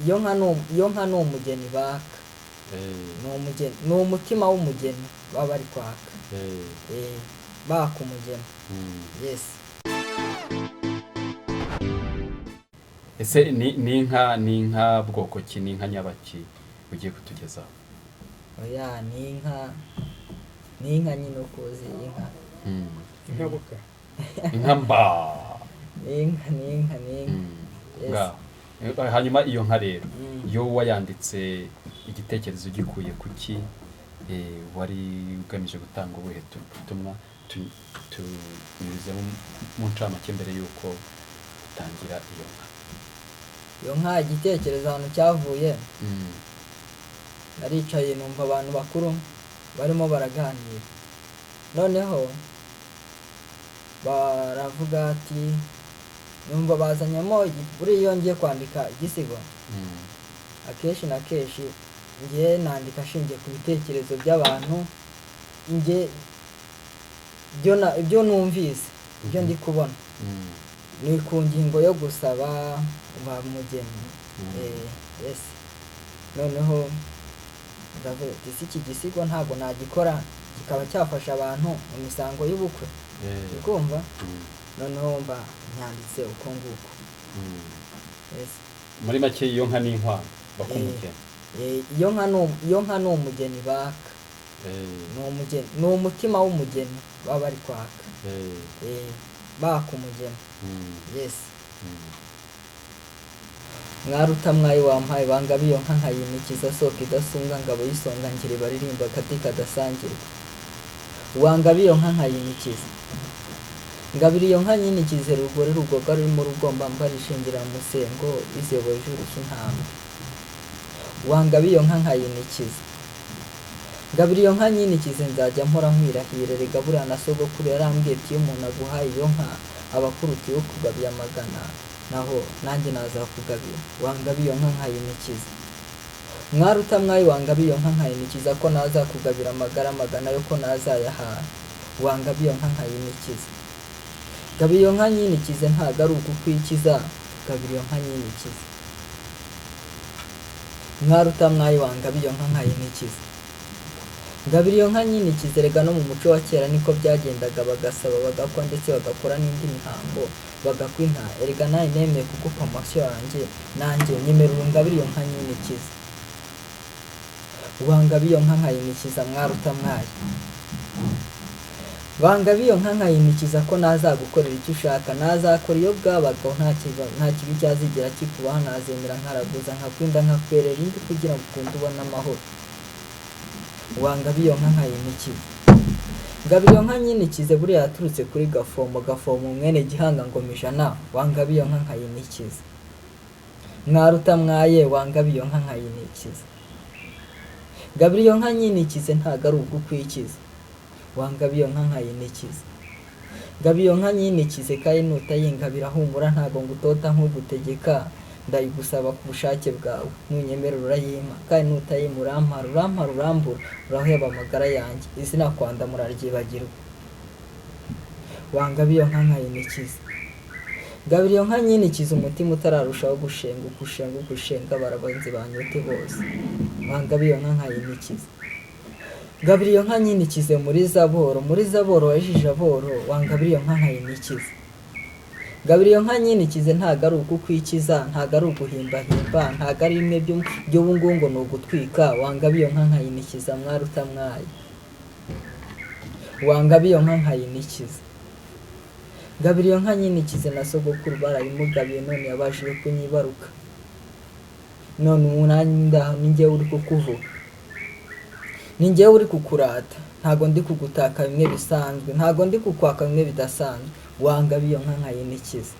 Iyo nka ni umugeni baka. Ni umugeni, ni umutima w'umugeni baba bari kwaka. Baka umugeni. Yes. Ese ni inka, ni inka bwoko ki, ni inka nyabaki ugiye kutugezaho? Oya, ni inka, ni inka nyine uko uzi inka. Inka buka. Inka mba. Ni inka, ni inka, ni inka. Yes. Ngaho. Hanyuma iyo nka rero, iyo wayanditse igitekerezo gikuye kuki, wari ugamije gutanga ubuhe butumwa? Tunyurizemo mu ncamake mbere y'uko utangira iyo nka. Iyo nka igitekerezo ahantu cyavuye, naricaye numva abantu bakuru barimo baraganira, noneho baravuga ati, numva bazanyemo buriya iyo ngiye kwandika igisigo, akenshi na kenshi ngiye nandika ashingiye ku bitekerezo by'abantu, nge ibyo numvise, ibyo ndi kubona. Ni ku ngingo yo gusaba ba mugeni. Yes. Noneho ndavuga ati, si iki gisigo ntabwo nagikora kikaba cyafasha abantu mu misango y'ubukwe. Uri kumva? Noneho mba nyanditse uko nguko. Yes. Muri make iyo nka ni inkwano bakumugeni. Iyo nka ni umugeni baka. Ni umugeni, ni umutima w'umugeni baba bari kwaka. Baka umugeni. Yes. Mwaruta mwayi wampaye banga biyo nka nkayimikiza soko idasumbwa ngabo y'isonga ngiri baririmba akati kadasangirwa. Wanga biyo nka nkayimikiza. Ngabira iyo nka nyinikize rugore rugoga rurimo rugomba mbarishingira musengo izebo ijuru cy'intama. Wanga biyo nka nkayinikiza. Ngabira iyo nka nyinikize nzajya mpora nkwirahira, erega buriya na sogokuru yarambwiye ati iyo umuntu aguhaye iyo nka aba akurutiye ukugabiye amagana, naho nanjye nazakugabira. Wanga biyo nka nkayinikiza. Mwaruta mwayi wanga biyo nka nkayinikiza ko nazakugabira amagara magana yo ko nazayahaha. Wanga biyo nka nkayinikiza. Gabira iyo nka nyinikize ntago ari ukukwikiza, gabira iyo nka nyinikize. Mwaruta mwayi wanga biyo nka nkayinikiza. Gabira iyo nka nyinikize, erega no mu muco wa kera niko byagendaga, bagasaba bagakwa ndetse bagakora n'indi mihango bagakwa inka. Erega nawe nemeye kugupa amashyo yanjye, nanjye nyemerera ungabire iyo nka nyinikize. Wanga biyo nka nkayinikiza mwaruta mwayi. Banga biyo nka nkayinikiza ko nazagukorera icyo ushaka, nazakora iyo bwabaga nta kibi cyazigera kikubaho, nazemera nkaraguza nkakwinda nkakwerera indi kugira ngo ukunde ubone amahoro. Wanga biyo nka nkayinikiza. Ngabira iyo nka nyinikize buriya yaturutse kuri Gafomo, Gafomo mwene Gihanga ngoma ijana, wanga biyo nka nkayinikiza. Mwaruta mwaye wanga biyo nka nkayinikiza. Ngabira iyo nka nyinikize ntago ari ukukwikiza. Wanga biyo nka nkayinikiza. Ngabira iyo nka nyinikize kandi nutayingabira humura ntago ngutota nkugutegeka, ndayigusaba ku bushake bwawe, nunyemerera urayimpa, kandi nutayimpa urampara, urampara urambura, uraheba amagara yanjye, izina kwanda muraryibagirwa. Wanga biyo nka nkayinikiza. Ngabira iyo nka nyinikize umutima utararushaho gushenguka, ushenguka, ushenga barabanzi banyote bose. Wanga biyo nka nkayinikiza. Ngabira iyo nka nyinikize muri Zaboro, muri Zaboro wajije aboro, wanga biyo nka nkayinikiza. Ngabira iyo nka nyinikize ntago ari ukukwikiza, ntago ari uguhimbahimba, ntago ari bimwe by'ubu ngubu ngo ni ugutwika, wanga biyo nka nkayinikiza mwaruta mwayi. Wanga biyo nka nkayinikiza. Ngabira iyo nka nyinikize na sogokuru barayimugabiye none yabashije kunyibaruka. None ubu nanjye ndaha ni njyewe uri kukuvuga. Ni njyewe uri kukurata, ntago ndi kugutaka bimwe bisanzwe, ntago ndi kukwaka bimwe bidasanzwe. Wanga biyo nka nkayinikiza.